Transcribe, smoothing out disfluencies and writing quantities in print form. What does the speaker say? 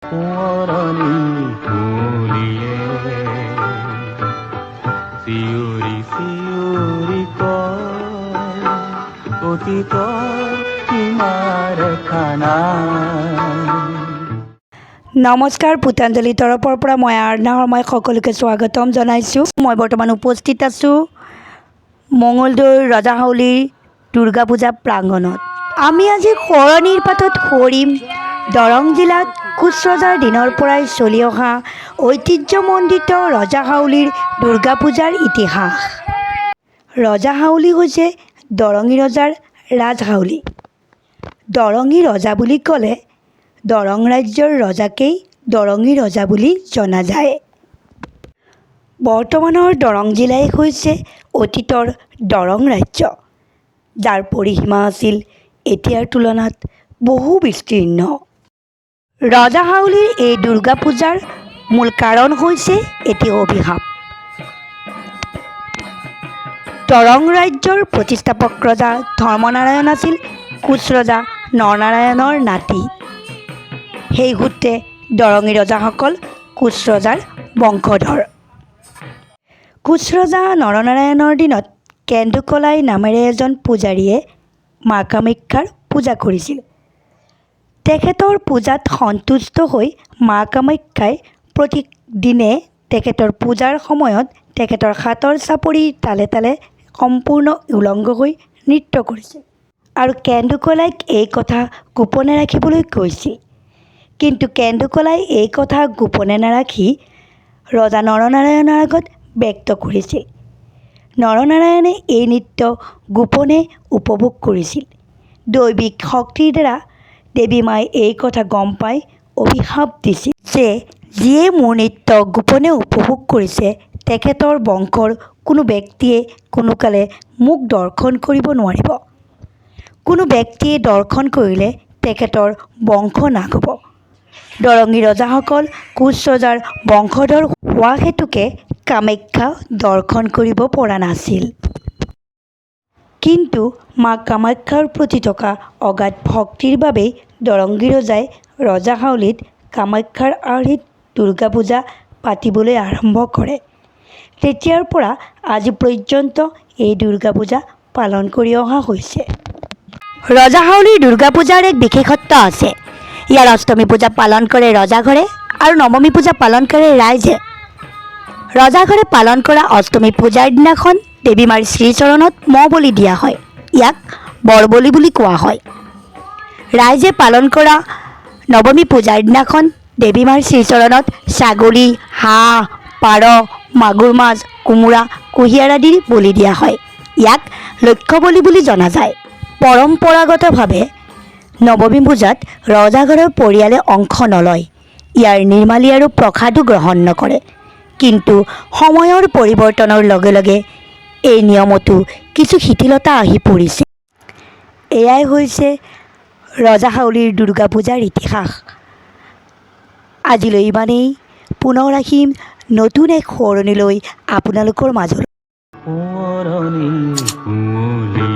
সোঁৱৰণি কুঁৱলীয়ে চিঞৰি চিঞৰি কয়, অতীতৰ সীমাৰেখা নাই। নমস্কাৰ, পুতাঞ্জলিৰ তৰফৰ পৰা মই আৰাধনা শৰ্মাই সকলোকে স্বাগতম জনাইছোঁ। মই বৰ্তমান উপস্থিত আছোঁ মঙলদৈৰ ৰজাহাউলিৰ দুৰ্গা পূজা প্ৰাংগণত। আমি আজি সোঁৱৰণিৰ পাতত সুঁৱৰিম দৰং জিলাত কোচ ৰজাৰ দিনৰ পৰাই চলি অহা ঐতিহ্যমণ্ডিত ৰজাহাউলিৰ দুৰ্গা পূজাৰ ইতিহাস। ৰজাহাউলি হৈছে দৰঙী ৰজাৰ ৰাজহাউলি। দৰঙী ৰজা বুলি ক'লে দৰং ৰাজ্যৰ ৰজাকেই দৰঙী ৰজা বুলি জনা যায়। বৰ্তমানৰ দৰং জিলাই হৈছে অতীতৰ দৰং ৰাজ্য, যাৰ পৰিসীমা আছিল এতিয়াৰ তুলনাত বহু বিস্তীৰ্ণ। ৰজাহাউলিৰ এই দুৰ্গা পূজাৰ মূল কাৰণ হৈছে এটি অভিশাপ। দৰং ৰাজ্যৰ প্ৰতিষ্ঠাপক ৰজা ধৰ্মনাৰায়ণ আছিল কোচ ৰজা নৰনাৰায়ণৰ নাতি। সেই সূত্ৰে দৰঙী ৰজাসকল কোচ ৰজাৰ বংশধৰ। কোচ ৰজা নৰনাৰায়ণৰ দিনত কেন্দুকলাই নামেৰে এজন পূজাৰীয়ে মা কামাখ্যাৰ পূজা কৰিছিল। তেখেতৰ পূজাত সন্তুষ্ট হৈ মা কামাখ্যাই প্ৰতিদিনে তেখেতৰ পূজাৰ সময়ত তেখেতৰ হাতৰ চাপৰিৰ তালে তালে সম্পূৰ্ণ উলংগ হৈ নৃত্য কৰিছিল আৰু কেন্দুকলাইক এই কথা গোপনে ৰাখিবলৈ কৈছিল। কিন্তু কেন্দুকলাই এই কথা গোপনে নাৰাখি ৰজা নৰনাৰায়ণৰ আগত ব্যক্ত কৰিছিল। নৰনাৰায়ণে এই নৃত্য গোপনে উপভোগ কৰিছিল। দৈৱিক শক্তিৰ দ্বাৰা দেৱী মাই এই কথা গম পাই অভিশাপ দিছিল যে যিয়ে মোৰ নৃত্য গোপনে উপভোগ কৰিছে, তেখেতৰ বংশৰ কোনো ব্যক্তিয়ে কোনোকালে মোক দৰ্শন কৰিব নোৱাৰিব। কোনো ব্যক্তিয়ে দৰ্শন কৰিলে তেখেতৰ বংশ নাশ হ'ব। দৰঙী ৰজাসকল কোচ ৰজাৰ বংশধৰ হোৱা হেতুকে কামাখ্যা দৰ্শন কৰিব পৰা নাছিল। কিন্তু মা কামাখ্যাৰ প্ৰতি থকা অগাধ ভক্তিৰ বাবেই দৰংগী ৰজাই ৰজাহাউলিত কামাখ্যাৰ আৰ্হিত দুৰ্গা পূজা পাতিবলৈ আৰম্ভ কৰে। তেতিয়াৰ পৰা আজি পৰ্যন্ত এই দুৰ্গা পূজা পালন কৰি অহা হৈছে। ৰজাহাউলিৰ দুৰ্গা পূজাৰ এক বিশেষত্ব আছে। ইয়াৰ অষ্টমী পূজা পালন কৰে ৰজাঘৰে আৰু নৱমী পূজা পালন কৰে ৰাইজে। ৰজাঘৰে পালন কৰা অষ্টমী পূজাৰ দিনাখন দেৱী মাৰ শ্ৰীচৰণত ম'হ বলি দিয়া হয়। ইয়াক বৰবলি বুলি কোৱা হয়। ৰাইজে পালন কৰা নৱমী পূজাৰ দিনাখন দেৱী মাৰ শ্ৰীচৰণত ছাগলী, হাঁহ, পাৰ, মাগুৰ মাছ, কোমোৰা, কুঁহিয়াৰ আদিৰ বলি দিয়া হয়। ইয়াক লক্ষ্য বলি বুলি জনা যায়। পৰম্পৰাগতভাৱে নৱমী পূজাত ৰজাঘৰৰ পৰিয়ালে অংশ নলয়, ইয়াৰ নিৰ্মালি আৰু প্ৰসাদো গ্ৰহণ নকৰে। কিন্তু সময়ৰ পৰিৱৰ্তনৰ লগে লগে এই নিয়মতো কিছু শিথিলতা আহি পৰিছে। এয়াই হৈছে ৰজাহাউলিৰ দুৰ্গা পূজাৰ ইতিহাস। আজিলৈ ইমানেই। পুনৰ আহিম নতুন এক সোঁৱৰণি লৈ আপোনালোকৰ মাজলৈ। সোঁৱৰণি কুঁৱলীয়ে